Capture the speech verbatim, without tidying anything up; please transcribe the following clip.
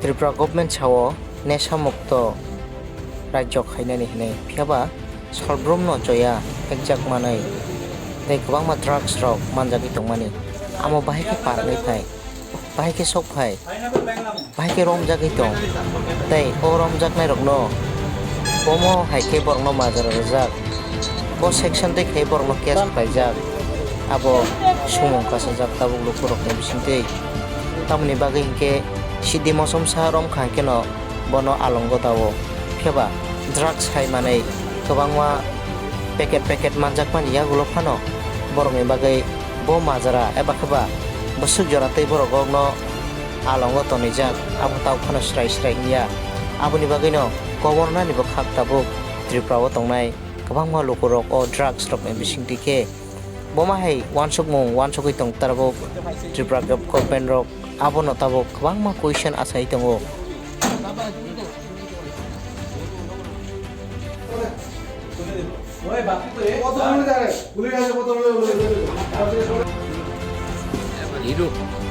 Tripura government sao nesha mukto rajyo khainani hinwi, phiyaba salbrumno choya phekjak manwi tei kwbangma drugs rok manjagwi tongmani. Amo bahai khe parwngwi phai, bahai khe sok phai, bahai khe romjagwi tong tei o romjaknairokno bomo hai khe borokno majra rwjak. Bo section tei khe borokno case khlaijak. Abo sumung kasajak tabuk lukurokni bisingtwi. Tamoni bagwi hinkhe Siddhi Mosomsa romkha hinkheno bono alongo dao. Phiya ba drugs hai manwi kwbangma packet packet manjakmani yagulo phano borokni bagwi bo majra eba khe ba bwswk jora tei borok rokno alongo tonijak, abo tabuk phano srai srai wngya. Aboni bagwino kobornani bo khak tabuk Tripura o tongnai kwbangma lukurok o drugs rokni bisingtwi khe boma hai uansukmung uansugwi tong tabuk Tripura government rok abono tabuk kwbangma question achai tongo. Hero.